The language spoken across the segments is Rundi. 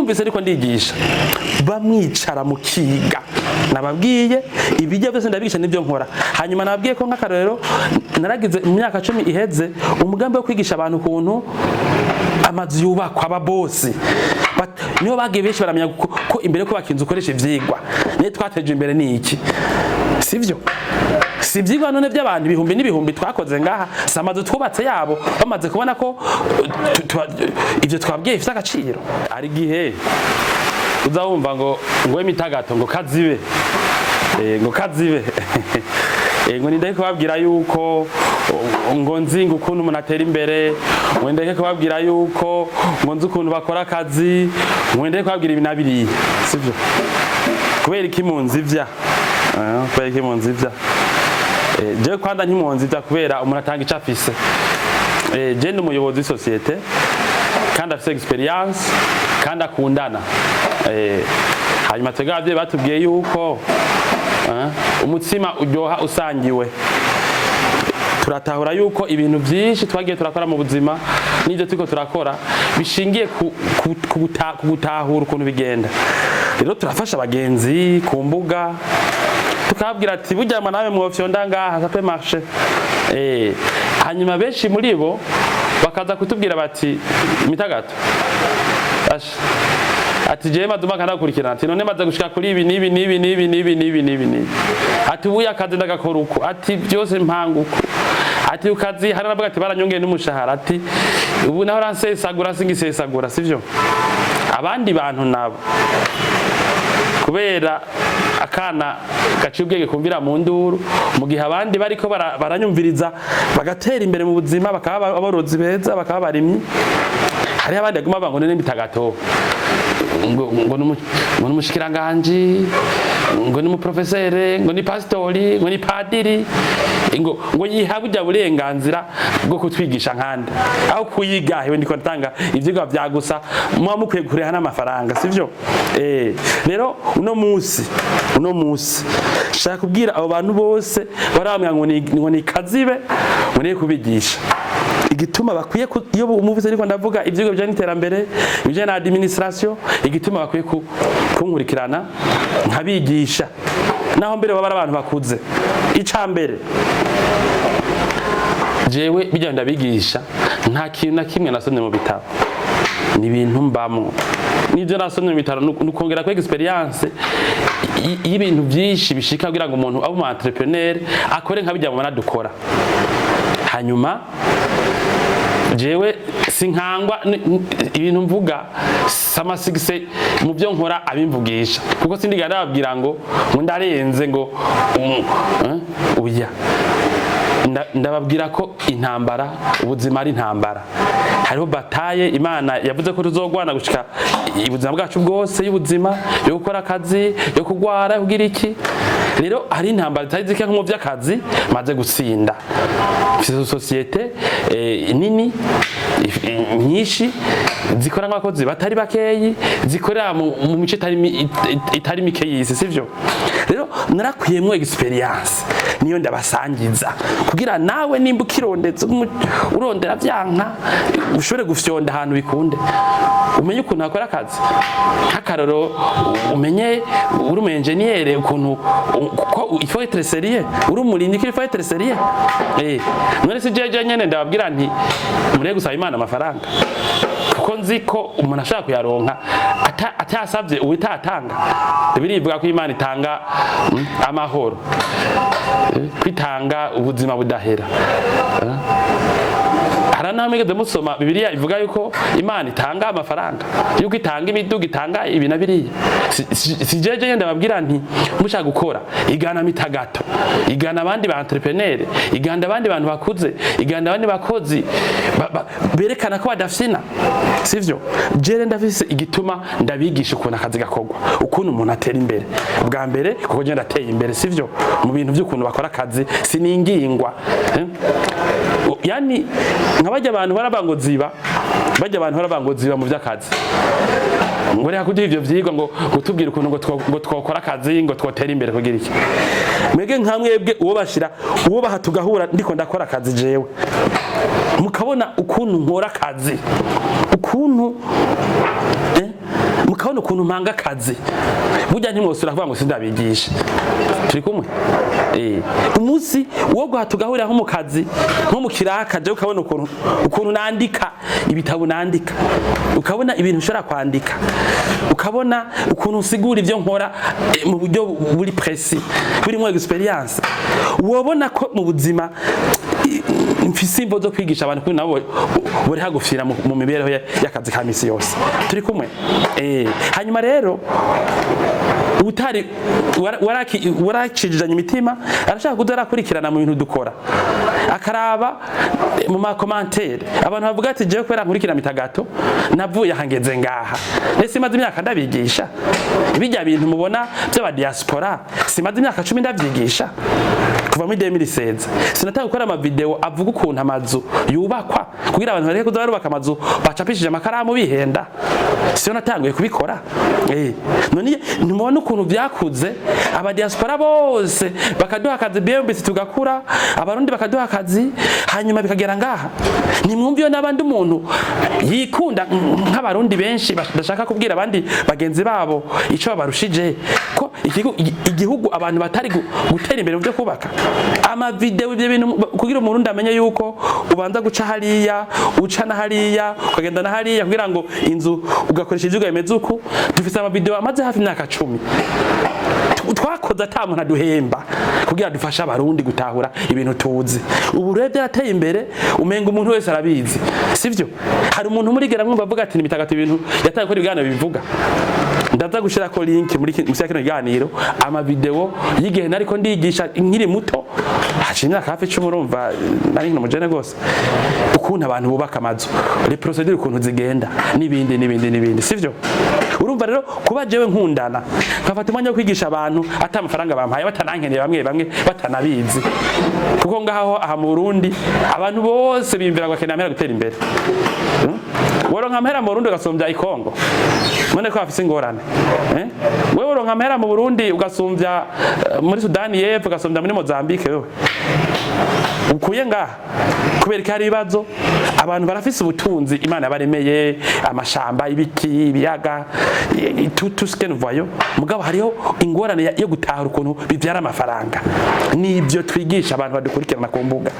Mwumvise ariko ndigisha, bamwicara mukiga. Nababwiye ibijya byose ndabigisha, nibyo nkora. Hanyuma nababwiye ko nk'akarorero naragize mu myaka 10 iheze umugambi wo kwigisha abantu ukuntu amazu yubakwa. Ababosi niho bagiye benshi baramenya ko imbere yo kubaka inzu ukoresha ivyigwa. Niyo twateje imbere ni iki? Sivyo? Si ivyigwa none by'abantu ibihumbi n'ibihumbi twakoze ngaha? Si amazu twubatse yabo bamaze kubona ko ivyo twabwiye bifite agaciro? Hari igihe uza wumva ngo Mitagato ngo kazibe, ngo kazibe, ngo nindeke kubabwira yuko ngo nzi ngo ukuntu umuntu atera imbere, ngo ndeke kubabwira yuko ngo nzi ukuntu bakora akazi, ngo ndeke kubabwira ibi na biriya. Sivyo? Kubera iki munzivya? Kubera iki munzivya? Jewe kwanza ntimunzivya, kubera umuntu atanga ico afise. Je ndi umuyobozi w'isosiyete kandi afise expérience kandi akundana. Hanyuma twebwe abavyeyi batubwiye yuko umutsima uryoha usangiwe. Turatahura yuko ibintu byinshi twagiye turakora mu buzima n'ibyo turiko turakora bishingiye ku gutahura ukuntu bigenda. Rero turafasha abagenzi ku mbuga, tukababwira ati: "Burya nawe mwofyonda ngaha, ça peut marcher." Hanyuma benshi muri bo bakaza kutubwira bati: "Mitagato asha," ati, "jewe maze umwaka ndakurikirana," ati, "none maze gushika kuri ibi n'ibi n'ibi n'ibi n'ibi n'ibi n'ibi n'ibi," ati, "ubuye akazi ndagakora uko," ati, "byose mpanga uko," ati, "ukazi hari navuga," ati, "baranyongeye n'umushahara," ati, "ubu naho ransesagura singisesagura." Sivyo? Abandi bantu nabo, kubera akana gaciye ubwenge kumvira mu nduru, mu gihe abandi bariko baranyumviriza bagatera imbere mu buzima, bakaba aborozi beza, bakaba abarimyi, hariho abandi baguma bavuga ngo none Mitagato ngo n'umushikiranganji, ngo ni umuprofesere, ngo ni pasitori, ngo ni padiri, ngo yiha burya burenganzira bwo kutwigisha nkande aho kuyiga. Hewe ndiko natanga ivyigwa vya gusa, muba mukwiye kuriha n'amafaranga, sivyo? Rero uno munsi shaka kubwira abo bantu bose barambwira ngo ni kazibe, ngo niye kubigisha, igituma bakwiye iyo umuvuze ariko ndavuga ivyigwa bijanye n'iterambere, ibijanye na administration, igituma bakwiye kunkurikirana nkabigisha, naho mbere baba ari abantu bakuze. Ica mbere, jewe bijya ndabigisha, nta kintu na kimwe nasomye mu bitabo, ni ibintu mbamwo. N'ibyo nasomye mu bitaro ni ukongera ko expérience y'ibintu byinshi bishika kugira ngo umuntu abe umu entrepreneur, akore nka bijya mubona dukora. Hanyuma jewe sinkangwa ibintu mvuga samasigise mu byo nkora abimvugisha, kuko sindiga ndababwira ngo ndarenze ngo oya. Ndababwira ko intambara, ubuzima ari intambara. Hariho bataye Imana yavuze ko tuzogwana gushika ubuzima bwacu bwose, y'ubuzima, yo gukora akazi, yo kugwara, yo kugira iki. Rero hari intambara zitari zike nko mu by'akazi maze gutsinda. Mfise sosiyete nini nyinshi zikora nk'abakozi batari bakeyi, zikorera mu mice itari mike y'isi. Sivyo? Rero narakuyemwo expérience, niyo ndabasangiza kugira nawe nimba ukirondetse, urondera vyanka, ushobore gufyonda ahantu bikunde, umenye ukuntu hakora akazi. Nk'akaroro, umenye uri umu engineer ukuntu ko il faut être sérieux, uri umurimyi ko il faut être sérieux. None si jeje nyene ndababwira nti mureke gusaba Imana amafaranga, kuko nzi ko umuntu ashaka kuyaronka atayasabye uwitatanga. Bibiliya ivuga ko Imana itanga amahoro, kwitanga ubuzima budahera. Hari naho mwigeze musoma Bibiliya ivuga yuko Imana itanga amafaranga, yuko itanga imiduga, itanga ibi na biriya? Si jeje nyene ndababwira nti mushaka gukora, igana Mitagato, igana abandi ba entrepreneur, igana abandi bantu bakuze, igana abandi bakozi berekana ko badafyina. Sivyo? Jere ndafise igituma ndabigisha ukuntu akazi gakorwa, ukuntu umuntu atera imbere. Bwa mbere kuko je ndateye imbere, sivyo? Mu bintu by'ukuntu bakora akazi siningingwa, eh? Yani nka bajya abantu baraba ngo ziba, bajya abantu baraba ngo ziba mu by'akazi, ngo reka kuduha ivyo vyigwa, ngo gutubwira ukuntu ngo twokora akazi, ngo twotera imbere kugira iki. Mwebwe nka mwebwe, uwo bashira, uwo baha tugahura ndiko ndakora akazi jewe, mukabona ukuntu nkora akazi, ukuntu. Ukabona ukuntu mpanga akazi, burya ntimwosubira kuvuga ngo sindabigisha. Turi kumwe. Umunsi wo guha tugahurira nko mu kazi, nko mu kiraka, je ukabona ukuntu nandika ibitabo nandika, ukabona ibintu ushobora kwandika, ukabona ukuntu usigura ibyo nkora mu buryo buri précis, burimo expérience, wobona ko mu buzima mfise imvo zo kwigisha abantu, kuri nabo buri hagufira mu mibereho y'akazi ka misi yose. Turi kumwe. Hanyuma rero utari waracijijanye imitima arashaka kuza arakurikirana mu bintu dukora, akaraba mu ma commentaires abantu bavuga ati: "Jewe kubera nkurikira Mitagato navuye aha ngeze ngaha." Nese maze imyaka ndabigisha bijya bintu mubona by'aba diaspora, simaze imyaka 10 ndavyigisha kuva muri 2016. Sinatanga gukora ama vidéo avuga ukuntu amazu yubakwa kugira abantu bareke kuza barubaka amazu bacapishije amakaramu bihenda. Siyo natanguye kubikora? None ntimubona ukuntu vyakuze, aba diaspora bose bakaduha akazi, BMBC tugakura, Abarundi bakaduha akazi, hanyuma bikagera ngaha? Nimwumva iyo n'abandi umuntu yikunda nk'Abarundi benshi badashaka kubwira abandi bagenzi babo ico babarushije, ko igihugu abantu batari gutera imbere mu byo kubaka. Ama vidéo, ibyo bintu kugira Umurundi amenye yuko ubanza guca hariya, uca na hariya, ukagenda na hariya kugira ngo inzu ugakoresha ivyigwa bimeze uku. Dufise ama vidéo amaze hafi imyaka 10 twakoze ata muntu aduhemba kugira dufashe Abarundi gutahura ibintu tuzi. Ubu rero byarateye imbere, umenga umuntu wese arabizi, sivyo? Hari umuntu murigera mwumva avuga ati: "Nimitagato ibintu yataye gukora ibiganiro bivuga"? Ndaza gushirako link muri musi ya kino kiganiro, ama vidéo y'igihe nariko ndigisha nkiri muto, haciye imyaka hafi 10, urumva nari nkiri umujene gose, ukuntu abantu bubaka amazu, les procédures ukuntu zigenda, n'ibindi n'ibindi n'ibindi, sivyo? Urumva rero kuba jewe nkundana nkafata umwanya wo kwigisha abantu ata amafaranga bampaye, batanankeneye, bamwe bamwe batanabizi, kuko ngaho aha mu Burundi abantu bose biyumvira ngo bakeneye amahera gutera imbere. Woronka amahera mu Burundi ugasumbya i Kongo, none ko bafise ingorane, eh? Wewe uronka amahera mu Burundi ugasumbya muri Sudani y'Epfo, ugasumbya muri Mozambique, wewe ukuye ngaha kubera ko hari ibibazo. Abantu barafise ubutunzi Imana yabaremeye, amashamba, ibiti, ibiyaga, tout ce que nous voyons, mugabo hariho ingorane yo gutahura ukuntu bivyara amafaranga. Nibyo twigisha abantu badukurikirana ku mbuga,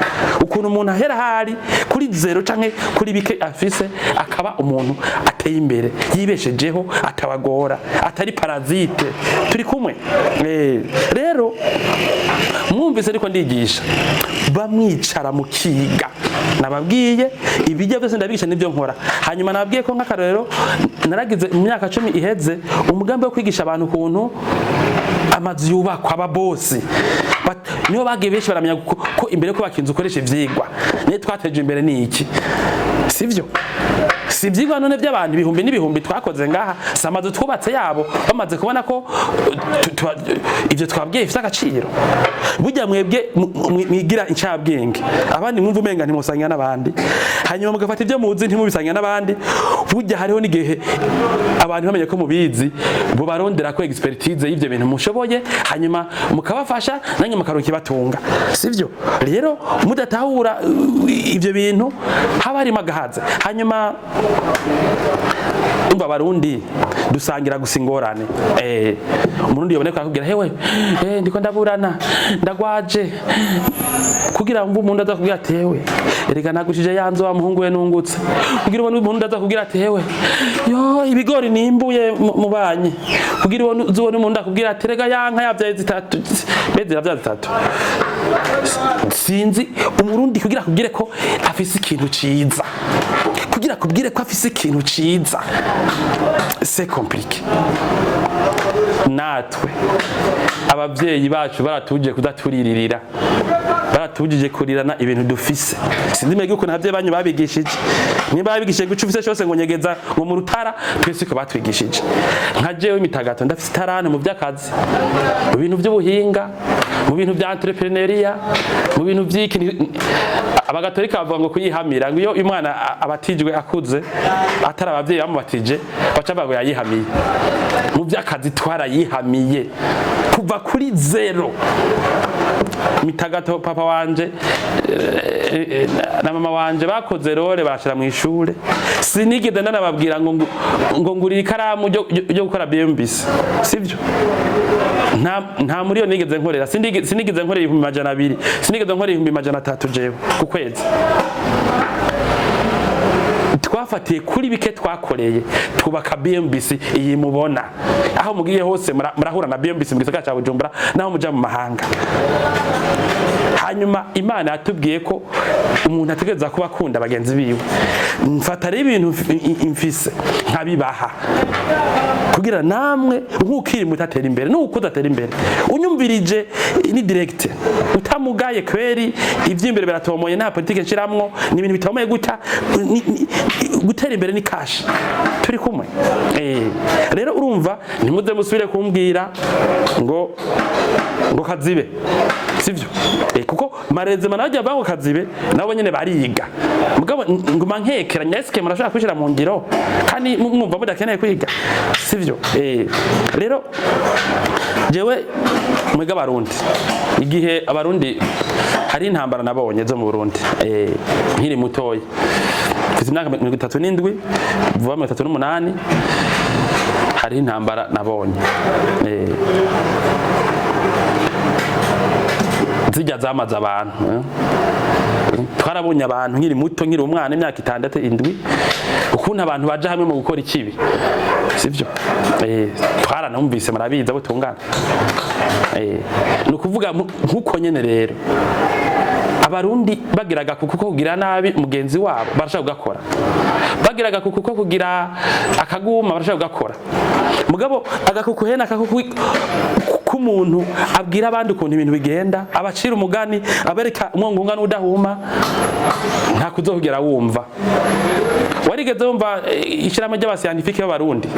ukuntu umuntu ahera hari kuri zéro canke kuri bike afise, akaba umuntu ateye imbere, yibeshejeho, atabagora, atari parasite. Turi kumwe. Rero mwumvise ariko ndigisha, bamwicara mukiga. Nababwiye ibijya byose ndabigisha nibyo nkora. Hanyuma nababwiye ko nk'akarorero naragize mu myaka 10 iheze umugambi wo kwigisha abantu ukuntu amazu yubakwa. Ababosi niho bagiye benshi baramenya ko imbere yo kubaka inzu ukoresha ivyigwa. Niyo twateje imbere ni iki? Sivyo? Si ivyigwa none by'abantu ibihumbi n'ibihumbi twakoze ngaha? Si amazu twubatse yabo bamaze kubona ko ivyo twabwiye bifite agaciro? Burya mwebwe mwigira incabwenge, abandi mwumva umenga ntimusangira n'abandi, hanyuma mugafata ibyo muzi ntimubisangira n'abandi. Burya hariho n'igihe abantu bamenye ko mubizi, bo barondera ko expertise y'ivyo bintu mushoboye, hanyuma mukabafasha, nanyu mukaronka ibatunga, sivyo? Rero mudatahura ivyo bintu haba harimo agahaze. Hanyuma umva, Abarundi dusangira gusa ingorane. Umurundi yoboneka akubwira: "Hewe, ndiko ndaburana, ndagwaje." Kugira ngo umuntu aza kubwira ati: "Hewe, erega nagushije ya nzu wa muhungu we nungutse." Kugira ubone umuntu aza kubwira ati: "Hewe, yo ibigori nimbuye mu banyi." Kugira ubone uzubone umuntu akubwira ati: "Rega ya nka yavyaye zitatu, mbe ziravyaye zitatu, sinzi." Umurundi kugira akubwire ko afise ikintu ciza, kugira akubwire ko afise ikintu ciza, c'est compliqué. Natwe abavyeyi bacu baratuje kudaturirira, baratujije kurirana ibintu dufise. Sinzi mwebwe ukuntu abavyeyi banyu babigishije, niba babigishije guca ufise cyose ngo nyegeza ngo mu rutara. Twese ko batwigishije. Nka jewe Mitagato ndafise itarane mu by'akazi, mu bintu by'ubuhinga, mu bintu bya entrepreneuriat, mu bintu vy'iki. Abagatolika bavuga ngo kuyihamira, ngo iyo umwana abatijwe akuze atari abavyeyi bamubatije, baca bavuga ngo yayihamiye. Mu by'akazi twarayihamiye. Kuva kuri zéro. Mitagato papa wanje na mama wanje bakoze rore bashira mu ishure, sinigeze ndanababwira ngo ngurira ikaramu ryo gukora BMBC, sivyo? Nta muri yo nigeze nkorera, sinigeze nkorera 200,000, sinigeze nkorera 300,000 jewe ku kwezi. Twafatiye kuri bike twakoreye, twubaka BMBC iyi mubona. Aho mugiye hose murahura na BMBC mu gisagara ca Bujumbura, naho muja mu mahanga. Hanyuma Imana yatubwiye ko umuntu ategereza kuba akunda bagenzi biwe. Mfata rero ibintu mfise nkabibaha kugira namwe nk'ukiri muto atera imbere, nuko udatera imbere unyumvirije ni direct, utamugaye kweri. Ivy'imbere biratomoye, nta politike nshiramwo, ni ibintu bitomoye gutya. Gutera imbere ni cash. Turi kumwe. Rero urumva, ntimuze musubire kumbwira ngo kazibe, sivyo? Kuko marezema nawe avuga ngo kazibe, nabo nyene bariga. Mugabo nguma nkekeranya: eske murashobora kwishira mu ngiro kandi mwumva mudakeneye kwiga, sivyo? Rero jewe mwega Abarundi, igihe Abarundi hari intambara nabonye zo mu Burundi, nkiri mutoya, mfite imyaka 37, vuba 38, hari intambara nabonye, zijya zamaze abantu. Twarabonye abantu nkiri muto, nkiri umwana, imyaka 6, 7, ukuntu abantu baja hamwe mu gukora ikibi, sivyo? Twaranumvise, murabizi abo tungana. Ni ukuvuga nk'uko nyene rero Abarundi bagiraga kuko kugira nabi mugenzi wabo barashaka kugakora, bagiraga kuko kugira akaguma barashaka kugakora. Mugabo agakuku hena akakuku k'umuntu abwira abandi ukuntu ibintu bigenda, abacira umugani, abereka umwongo n'udahuma, nta kuzohugera wumva. Warigeze wumva ishyirahamwe ry'aba scientifiques b'Abarundi?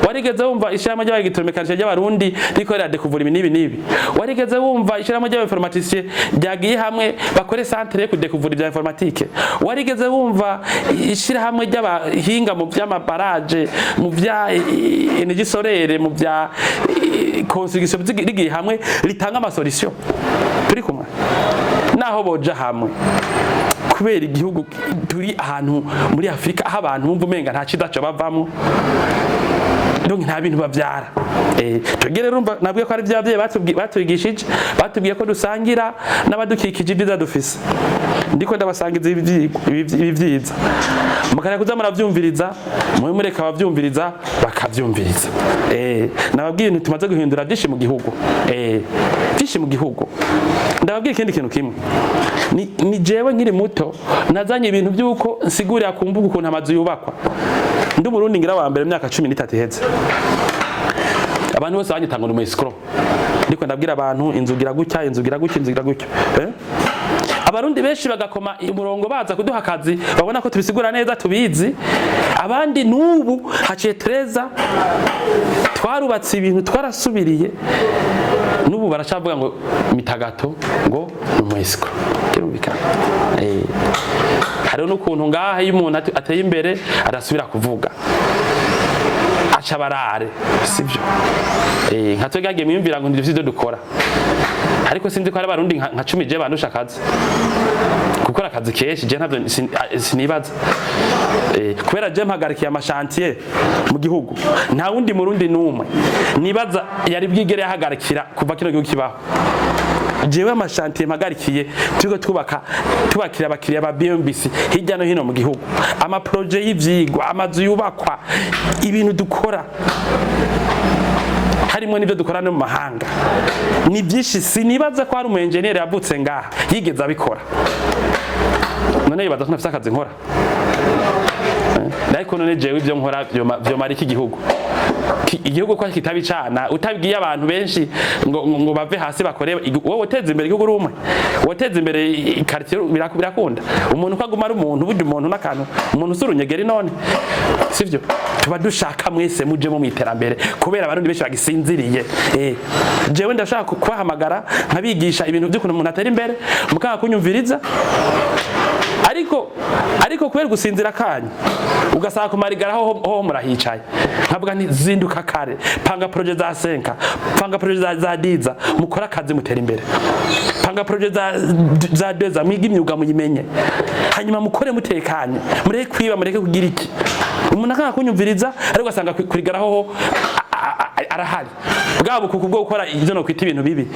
Warigeze wumva ishyirahamwe ry'aba électromécaniciens ry'Abarundi rikorera découvrir ibi n'ibi n'ibi? Warigeze wumva ishyirahamwe ry'aba informaticiens ryagiye hamwe bakore centre yo kudécouvrir ibya informatique? Warigeze wumva ishyirahamwe ry'abahinga mu by'ama barrages, mu bya énergie solaire, mu bya construction rigiye hamwe ritanga ama solutions? Turi kumwe? Naho boja hamwe, kubera igihugu turi ahantu muri Afurika aho abantu bumva umenga nta ciza bavamwo, donc nta bintu bavyara. Twebwe rero urumva nabwiye ko ari vya bavyeyi batwigishije, batubwiye ko dusangira n'abadukikije ibyiza dufise. Ndiko ndabasangiza ibi vyigwa, ibi vyiza, mukareka kuza muravyumviriza, mube mureka abavyumviriza bakavyumviriza. Nababwiye ibintu tumaze guhindura byinshi mu gihugu, byinshi mu gihugu. Ndababwiye ikindi kintu kimwe: ni jewe nkiri muto nazanye ibintu by'uko nsigurira ku mbuga ukuntu amazu yubakwa. Ndi Umurundi ngira wa mbere, imyaka 13 iheze, abantu bose banyita ngo ni umu escroc. Ndiko ndabwira abantu inzu gira gutya, inzu gira gutya, inzu gira gutya. Abarundi benshi bagakoma umurongo baza kuduha akazi, babona ko tubisigura neza, tubizi. Abandi n'ubu haciye treza, twarubatse ibintu, twarasubiriye, n'ubu baracavuga ngo Mitagato ngo ni umu escroc. Kirumvikana. Hariho n'ukuntu ngaha iyo umuntu ateye imbere adasubira kuvuga, aca barare, sivyo? Nka twebwe hagiye mwiyumvira ngo ndivyo dukora, ariko sinzi ko hari Abarundi nka 10 je bandusha akazi, gukora akazi kenshi. Je ntavyo sinibaza, kubera je mpagarikiye ama chantiers mu gihugu, nta wundi Murundi n'umwe nibaza yari bwigere yahagarikira kuva kino gihugu kibaho. Jewe ama chantiers mpagarikiye, turiko twubaka, tubakira abakiriya ba BMBC hirya no hino mu gihugu, ama projets y'ivyigwa, amazu yubakwa, ibintu dukora harimo n'ibyo dukora no mu mahanga ni byinshi. Sinibaza ko hari umu engineer yavutse ngaha yigeze abikora. None yibaza ko ntafise akazi nkora? Ariko none jewe ibyo nkora vyomara iki gihugu? Igihugu ko kitabicana, utabwiye abantu benshi ngo bave hasi bakore, wowe uteza imbere igihugu uri umwe, woteza imbere quartier, birakunda? Umuntu ko aguma ari umuntu, burya umuntu n'akantu, umuntu si urunyegeri. None sivyo? Tuba dushaka mwese muje mu iterambere, kubera Abarundi benshi bagisinziriye. Jewe ndashaka kubahamagara nkabigisha ibintu by'ukuntu umuntu atera imbere, mukanga kunyumviriza. Ariko Ariko kubera gusinzira kanyu, ugasanga kumarigara ho murahicaye. Nkavuga nti zinduka kare, panga projet za 5, panga projet za 10, mukora akazi, mutera imbere. Panga projet za 2, mwiga imyuga muyimenye, hanyuma mukore mutekanye, mureke kwiba, mureke kugira iki. Umuntu akanga kunyumviriza, ariko asanga kurigara ho arahari bwa bukuku bwo gukora ibyo no kwita ibintu bibi,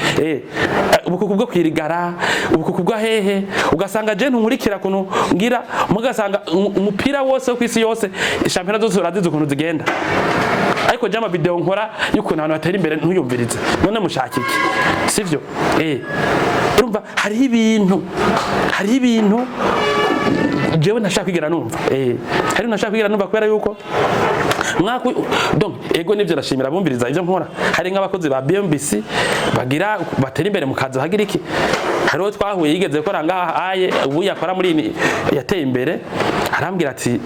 ubukuku bwo kwirigara, ubukuku bwa hehe. Ugasanga je ntunkurikira kuntu ngira, mugasanga umupira wose wo kwisi yose, shampiyona zose urazizi ukuntu zigenda, ariko je ama video nkora y'ukuntu abantu batera imbere ntuyumvirize. None mushaka iki? Sivyo? Urumva hariho ibintu jewe ntashaka kwigera numva, hari ntashaka kwigera numva kubera yuko mwaka donc ego nivyo, ndashimira bumviriza ivyo nkora. Hari nk'abakozi ba BMBC bagira batera imbere mu kazi, bagira iki. Hariho twahuye yigeze gukora ngaha aye, ubu yakora muri yateye imbere, arambwira ati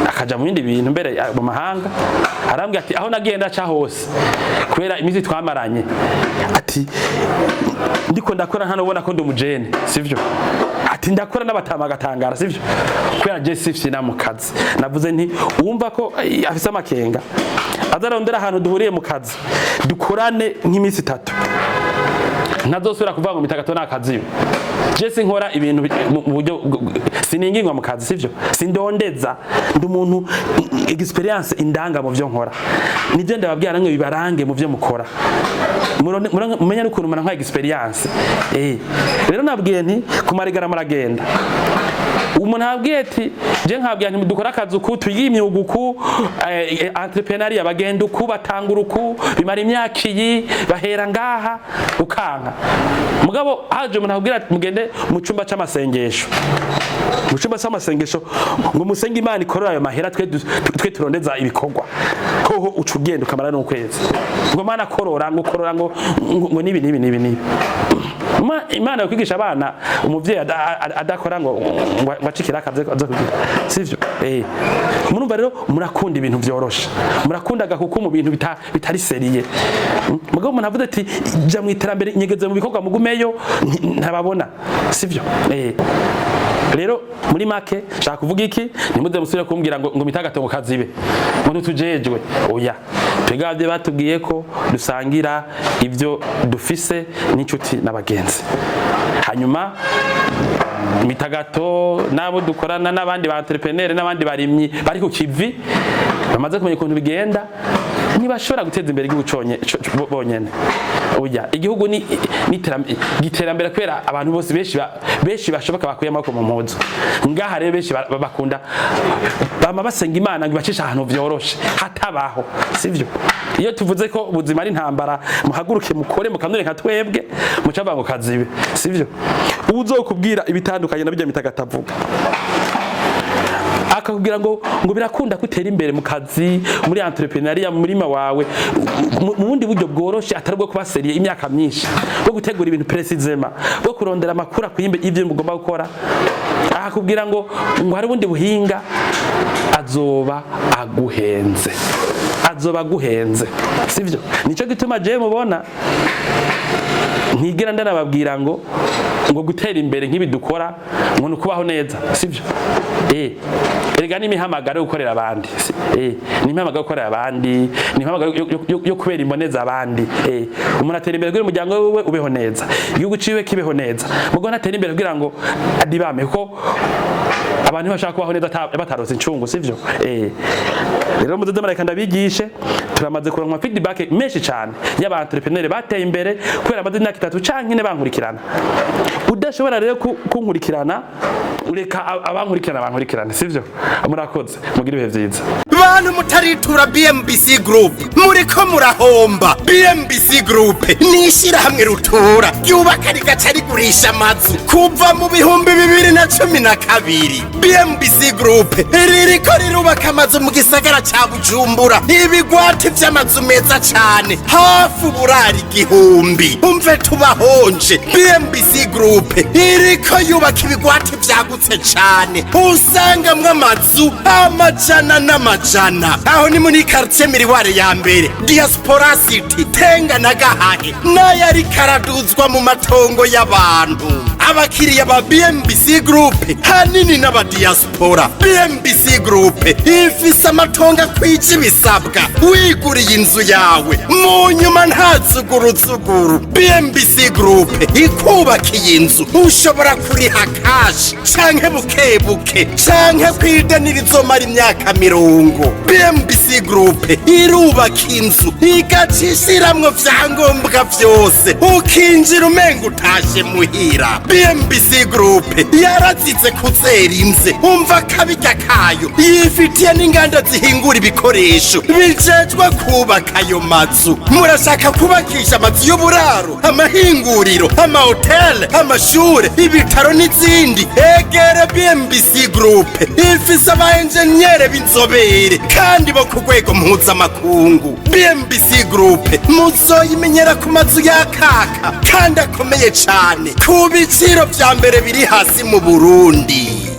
akaja mu bindi bintu mbere mu mahanga. Arambwira ati aho nagiye ndaca hose kubera iminsi twamaranye, ati ndiko ndakora hano ubona ko ndi umujene, sivyo? Ati ndakora n'abatama agatangara, sivyo? Kubera je sifyina mu kazi. Navuze nti uwumva ko afise amakenga azarondera ahantu duhuriye mu kazi, dukorane nk'iminsi 3, ntazosubira kuvuga ngo Mitagato nakazi. Je sinkora ibintu mu buryo siningingwa mu kazi, sivyo? Sindondeza, ndi umuntu experience indanga mu byo nkora. Nivyo ndababwira namwe bibarange mu byo mukora. Mumenye n'ukuntu umuntu nka experience. Rero nabwiye nti kumarigara muragenda, umuntu abwiye ati je nkabwiye nti dukora akazi uku, twiga imyuga uku, entrepreneuriat bagenda uku, batangura uku, bimara imyaka iyi, bahera ngaha, ukanka. Mugabo haje umuntu akubwira ati mugende mu cumba c'amasengesho, mu cumba c'amasengesho ngo musenge Imana ikorera ayo mahera, twe turondeza ibikorwa. Hoho uca ugenda ukamara n'ukwezi ngo Mana korora, ngo korora, ngo nibi nibi nibi nibi. Imana yo kwigisha abana, umuvyeyi adakora ngo acikire akazi aza kugira, sivyo? Murumva rero murakunda ibintu vyoroshe, murakunda agakuku mu bintu bitari sérieux. Mugabo umuntu avuze ati ja mu iterambere, nyegeze mu bikorwa, mugumeyo, ntababona, sivyo? Rero muri make shaka kuvuga iki? Ntimuze musubire kumbwira ngo Mitagato ngo kazibe, ngo ntitujejwe. Oya, twebwe batubwiye ko dusangira ibyo dufise n'inshuti n'abagenzi. Hanyuma Mitagato n'abo dukorana n'abandi ba entrepreneur n'abandi barimyi bari ku kivi bamaze kumenya ukuntu bigenda, ntibashobora guteza imbere igihugu bonyene. Oya, igihugu ni giterambere kubera abantu bose benshi benshi bashoboka bakuye amaboko mu mpuzu. Ngaha rero benshi bakunda bama basenga Imana ngo ibacishe ahantu vyoroshe hatabaho, sivyo? Iyo tuvuze ko ubuzima ari intambara, muhaguruke mukore, mukanure nka twebwe, mucavuga ngo kazibe, sivyo? Uzokubwira ibitandukanye na bijya Mitagato avuga, akakubwira ngo birakunda kutera imbere mu kazi, muri entrepreneuriat, mu murima wawe, mu bundi buryo bworoshe atari bwo kuba sérieux imyaka myinshi, bwo gutegura ibintu précisément, bwo kurondera amakuru akwiye y'ibyo mugomba gukora, akakubwira ngo hari ubundi buhinga, azoba aguhenze, azoba aguhenze, sivyo? Nico gituma je mubona ntigera ndanababwira ngo gutera imbere nk'ibi dukora ngo ni ukubaho neza, sivyo? Erega n'imihamagaro yo gukorera abandi, ni imihamagaro yo gukorera abandi, ni imihamagaro yo kubera imboneza abandi. Umuntu atera imbere kugira umuryango wiwe ubeho neza, igihugu ciwe kibeho neza. Mugo ntatera imbere kugira ngo adibame, kuko abantu bashaka kubaho neza batarose incungu, sivyo? Rero muzoze mareka ndabigishe. Turamaze kuronka feedback menshi cyane y'aba entrepreneur bateye imbere kubera amaze imyaka 3 canke 4 bankurikirana. Udashobora rero kunkurikirana, ureka abankurikirana bankurikirane, sivyo? Murakoze, mugire ibihe vyiza. Bantu mutaritura BMBC Group, muriko murahomba. BMBC Group ni ishyirahamwe rutura ryubaka rigaca rigurisha amazu kuva mu 2012. BMBC Group ririko rirubaka amazu mu gisagara ca Bujumbura, ibigwati vy'amazu meza cane, hafi uburari 1000. Umve tubahonje, BMBC Group iriko yubaka ibigwati vyagutse cane, usangamwo amazu amajana n'amajana. Aho ni muri quartier Miriware ya mbere, Diaspora City, Tenga na Gahahe, n'ayariko araduzwa mu matongo y'abantu. Abakiriya ba BMBC Group hanini n'abadiaspora. BMBC Group ifise amatongo akwije ibisabwa. Wiguriye inzu yawe, mu nyuma nta zuguruzuguru. BMBC Group ikubakiye inzu, ushobora kuriha cash canke buke buke, canke kwideni rizomara imyaka 50. BMBC Group irubaka inzu, igaca ishiramwo vyangombwa vyose, ukinjira umenga utashe muhira. BMBC Group yarazize kuzera inze, umva akabirya kayo. Yifitiye n'inganda zihingura ibikoresho bijejwe kubaka ayo mazu. Murashaka kubakisha amazu y'uburaro, amahinguriro, amahoteli, amashure, ibitaro n'izindi? Egere BMBC Group, ifise aba enjeniyere b'inzobere kandi bo ku rwego mpuzamakungu. BMBC Group muzoyimenyera ku mazu yakaka kandi akomeye cane, ku biciro vya mbere biri hasi mu Burundi.